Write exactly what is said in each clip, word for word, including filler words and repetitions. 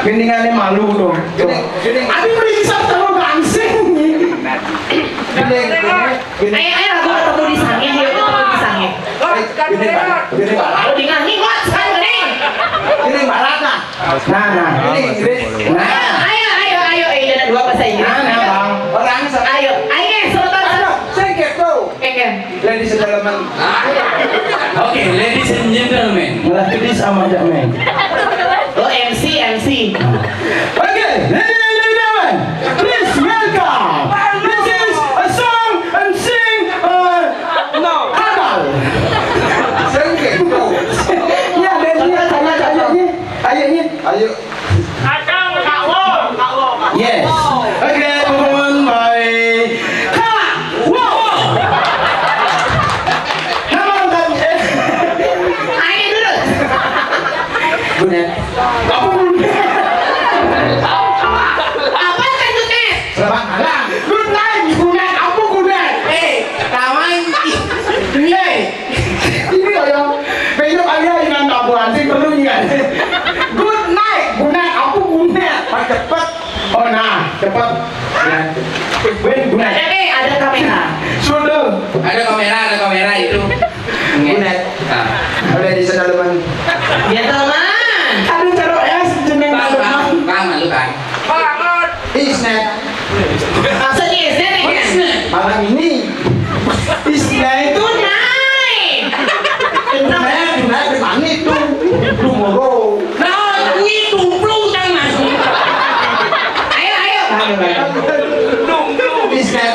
Gendingannya malu tuh. Gini, gini. Abi beli bisa terlalu gangsing. Gini, gini, gini. Ayo, ayo, aku ketemu di sana, yuk ketemu di sana. Gini, Bang. Gini, Bang. Aku dengar nih, Mas, kan gini. Gini, Bang, nah. Nah, nah. Ini Inggris. Nah. Ayo, ayo, ayo, eh, ada dua bahasa Inggris. Nah, nah, Bang. Orang se- Ayo, ayo, sebentar. Ayo, sedikit tuh. Oke, oke. Ladies and gentlemen. Oke, ladies and gentlemen. Malah gede sama aja, men. Oh, M C, M C. Oke, ladies and gentlemen, please welcome. This is a song and sing, uh, no. Herbal. Sedikit tuh. Ya, dari dia, ayo, ayo, ayo, ayo. Ayo. Yes. Okay, performed by Kak Wo. Nama lengkapnya? Ayo dulu. Gunet. Apa Gunet? Apa kan Gunet? Selamat malam. Good night, Gunet. Apa Gunet? Eh, kawan. Eh. Ini loh yang besok kalian dengan tabuhan sih perlu ingat. Good night, good night, apa good night? Pak cepet. Oh nah, cepet. Ya. Win, good night. Ada nih, ada kamera. Sudah. Ada kamera, ada kamera itu. Good night. Nah. Udah di sana teman. Ya teman. Aduh, taruh es jeneng teman. Bang, bang, bang, malu bang. Isnet. Maksudnya Isnet nih kan? Malam ini. Isnet. Tonight. Tonight, tonight, tonight itu. Tomorrow. Nah, itu belum kan masuk. Ayo, ayo. Isnet.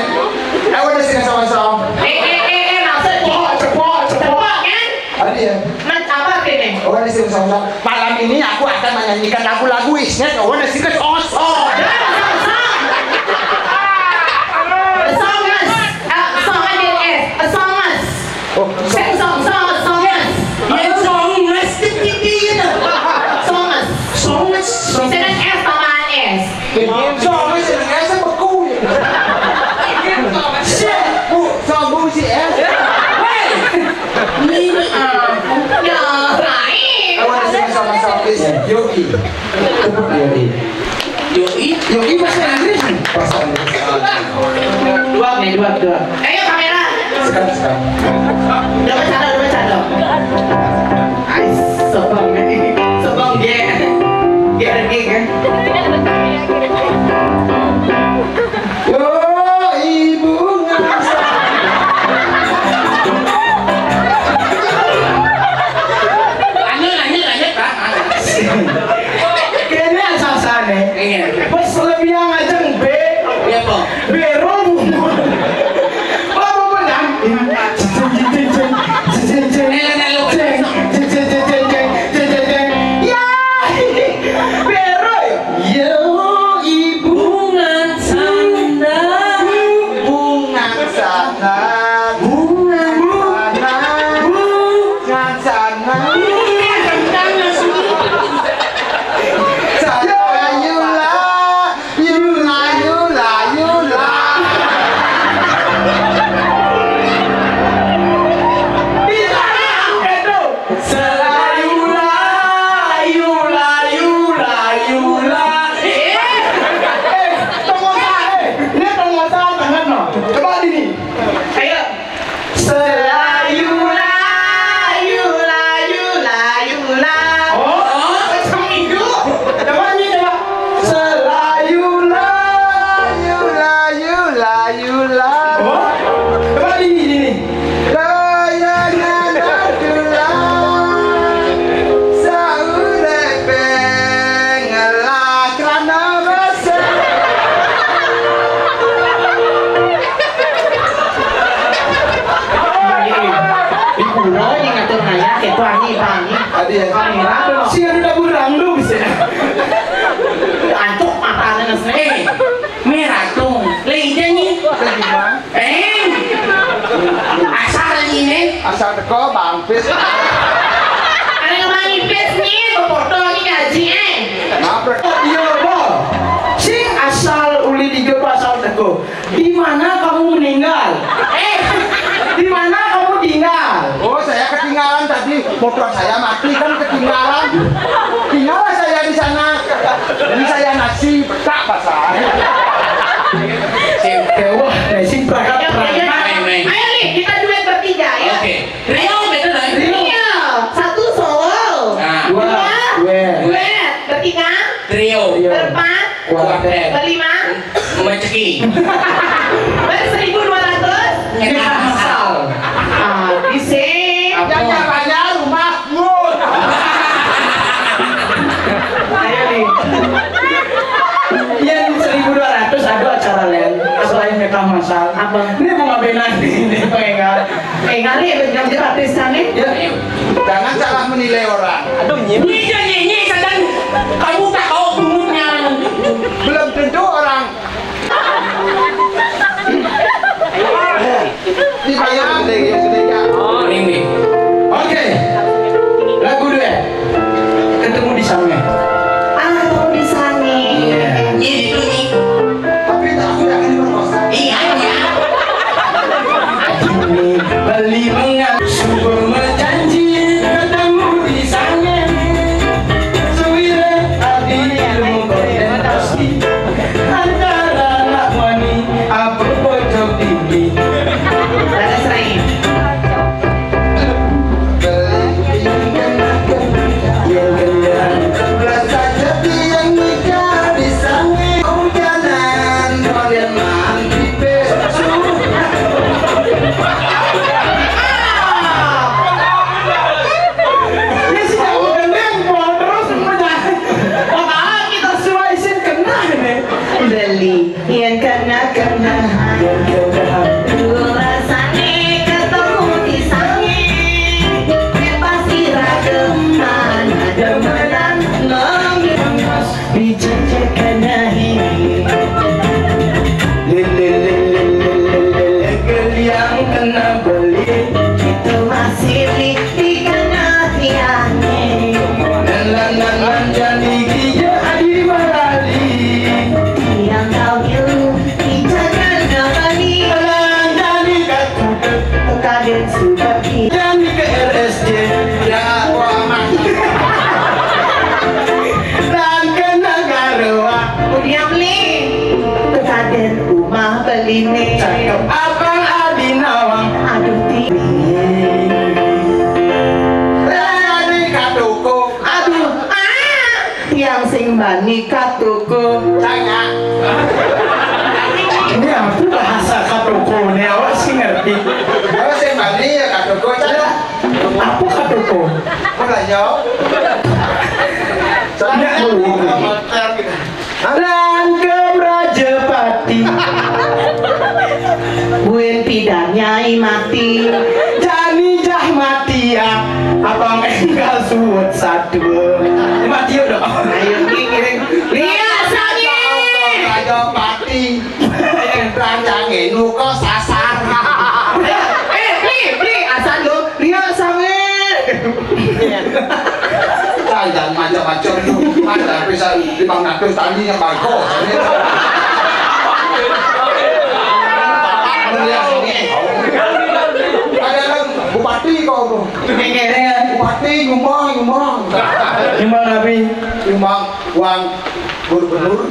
Ayo, udah sini sama-sama. Eh, eh, eh, eh, maksud cepot, cepot, cepot kan? Ada ya? Nah, apa artinya? Oh, ada sini sama-sama. Malam ini aku akan menyanyikan lagu-lagu Isnet. Oh, ada sini sama-sama. Songs. Uh, song ada S. A songs. Oh, song, song, song, songs. Ya, songs, titi, titi, gitu. Songs. Songs. Misalkan S tambahan S. Songs, S beku. Shit, bu, song, bu, si S. Hei. Ini, ah, ya, lain. I wanna sing a song myself, please. Yogi. Yogi. Yogi. Yogi bahasa Inggris nih. Bahasa Inggris. Dua nih, dua, dua. Ayo kamera. Sekarang, sekarang. Udah bercanda, udah bercanda. Ais, sebang nih. Sebang dia. Dia ada gig kan? Yo, ibu ngasa. Lanjut, lanjut, lanjut, Pak. Kene asal sane. Iya. Pas lebih yang ajeng B. Iya, Pak. Bero. Apa, apa, apa, nah? Ceng, ceng, ceng, ceng, ceng, ceng, ceng. Eh, eh, eh, eh. Ceng, ceng, ceng, ceng, ceng, ceng, ceng, ceng. Ya, bero ya. Yo, ibu. Bungan sana. Bungan sana. Bungan sana. Bungan sana. Bungan sana. Saya Yula, Yula, Yula, Yula. Bisa, Edo. Selayu layu, layu, layu, la. Eh, eh, pengusaha, eh, ini pengusaha banget, no. Coba ini. Ayo. Selayu layu, layu, layu, la. Oh, seminggu. Coba ini, coba. Selayu layu, layu, layu, la. Oh, coba ini, ini. Layangan Abdullah, saurip ing ngelah krana mesra. Di pura ini ngatur ngayah, itu angin, angin. Adi ya. Pangeran tuh. Sing ada dapur random sih. Antuk matanya ngesne. Merah tuh. Lainnya nih. Gimana? Eh, asal ini. Asal teko, Bang Pis. Ada yang main pis nih, foto ini ngaji, eh. Ngapret. Oh, iya, Bang. Sing asal uli tiga tuh asal teko. Di mana kamu meninggal? Eh, di mana kamu tinggal? Oh, saya ketinggalan tadi. Motor saya mati kan ketinggalan. Tinggallah saya di sana. Ini saya nasi petak basah. Sing. Wah, nasi petak. Ayo, ayo, ayo, kita duet bertiga, ya. Oke. Trio, betul, kan? Trio. Iya. Satu solo. Nah. Dua. Dua. Duet. Duet. Bertiga. Trio. Trio. Berempat. Kuartet. Berlima. Maceki. Berseribu dua ratus. Nyetak masal. Ah, bisa. Apa? Yang nyapanya rumah. Ayo nih. Yang seribu dua ratus ada acara lain selain nyetak masal. Apa? Ini bunga benan nih, ini pengen. Eh, ngali, benar-benar artis kami. Ya. Jangan salah menilai orang. Aduh, nyim. Ini dia nyanyi, sedang kamu tak tahu punutnya. Belum tentu orang. Ini bayar, gede, gede, gede. Oh, ini. Oke. Lagu duet. Ketemu di sana. Ah, ketemu di sana. Iya. Iya, itu nih. Tapi tak, aku yakin diperkosa. Iya, iya. Ini beli mengaku berjanji ketemu di sana. Suwira hati ilmu konsentrasi antara anak wani apa pojok tinggi. Ada sering. Yang kenyang, rasa jati yang nikah di sana. Hujanan, kalian mandi besok. Ini sih aku gendeng, mau terus menyanyi. Apa kita suai sih kena ini? Beli yang kena-kena, yang kena. Dua sani ketemu di sani. Yang pasti ragam mana demenan ngemis. Bicara kena hili. Lele, lele, lele, lele, lele, yang kena beli. Kita masih di, di kena tiangnya. Nan, nan, nan, nan, jadi gija adi marali. Yang kau hiu, bicara kena beli. Nan, jadi katu. Kaden sudah di. Jadi ke R S J. Ya, wah, aman. Dan kena garoa. Udah beli. Tekaden rumah beli nih. Cakep abang Adi Nawang. Aduh, ti. Lagi katuku. Aduh, ah. Tiang sing bani katuku. Tanya. Ini apa bahasa katuku? Ini awak sih ngerti. Kalau sing bani ya katuku, tanya. Apa katuku? Apa lah, yo? Soalnya aku motor gitu. Langkep Raja Pati. Buin pidangnya i mati. Jani jah mati ya. Abang enggal suut satu. Mati yuk dong. Ayo, ngiring. Lihat sangi. Raja Pati. Raja ngenu kok sasar. Eh, beli, beli. Asal lu. Lihat sangi. Jangan macam-macam tu. Ada bisa lima ratus tadi yang bagus. Ada bupati kau tu. Bupati nyumbang, nyumbang. Nyumbang apa? Nyumbang uang gubernur.